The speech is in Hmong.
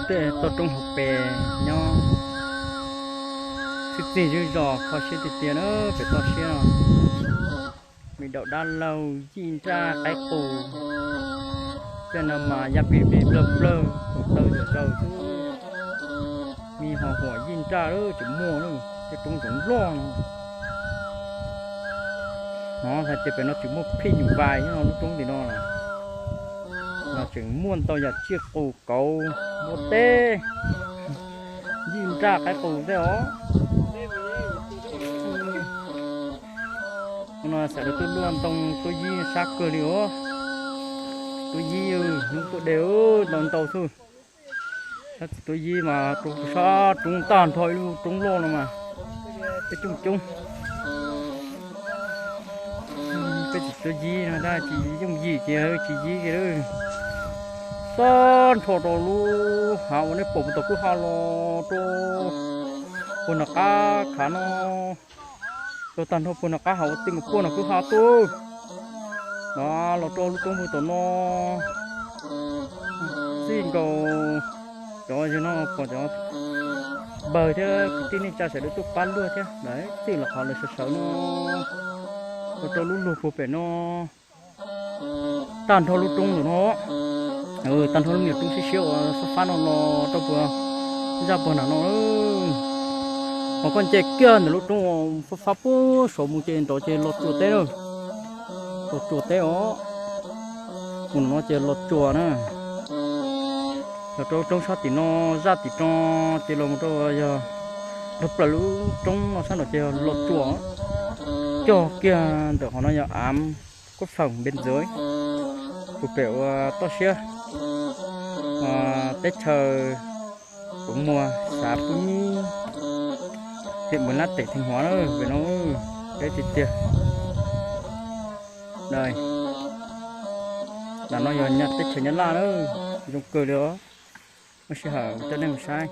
Tej toj roob hauv pes nyob txhij txhij zej zos kho siab tiag tiag na pem toj siab no. Me daum dab laug yij nraj qaib qus, tej no mas yaj plig plig plawg plawg, tus taw zom zaws xwb. Me ho huam yij nraj tseem muaj, tej roob zoov loj no. No hais tias pem no tseem muaj phij nyuj vais no, lub roob tim no los tseem muaj ntau yam tsiaj qus kauv, npua teb, yij nraj qaib qus tej os. No xav rau tub luaj ntoo tub yib sab kawg li os. Tub yib hnub tuaj de ntau ntau xwb. Sab txiv tub yib mas rau sab roob tag nrho ib lub roob loj no mas peb coob coob. Peb txiv tub yib no tab sis yooj yim ces tsis yib kiag. Tag nrho rau lub hav uas nej pom puag tom kwj ha los rau puag nram qab khav no, rau tag nrho puag nram qab hav uas tej mus puag nram kwj ha tuaj, no los rau lub roob puag tom no. Txij nkaus cov no pom cov npawg thiab kwv tij neej tsa sawv daws tuaj pab luaj thiab lawv txij los qhov lawv sawv sawv no, los rau lub luag puag pem no. Tag nrho lub roob ntawm no, tag nrho lub me nyuam roob siab siab uas fab fab no los rau puag zaj puag nram no. Ho koj nce kiag ntawm lub roob uas fab fab puag saud mus ces nrov ces Los Tsuas teb na. Los Tsuas teb os. Mus no ces Los Tsuas na. Los rau roob sab tim no, zaj tim no ces los mus rau yog nrog plaws lub roob no sab nraud ces yog Los Tsuas. Cog kiag ntawm qhov no yog av koj feem npe ntxwv, puag pem uas toj siab teb chaws Pov Muag, xav Pub Nyib, thiab Npus Lab, teem Theej Huav na, pem no peb tiag tiag. Ntawm no yog teb chaws Nyab Laj na, zoo kawg li os. Muaj sij hawm coj nej mus saib.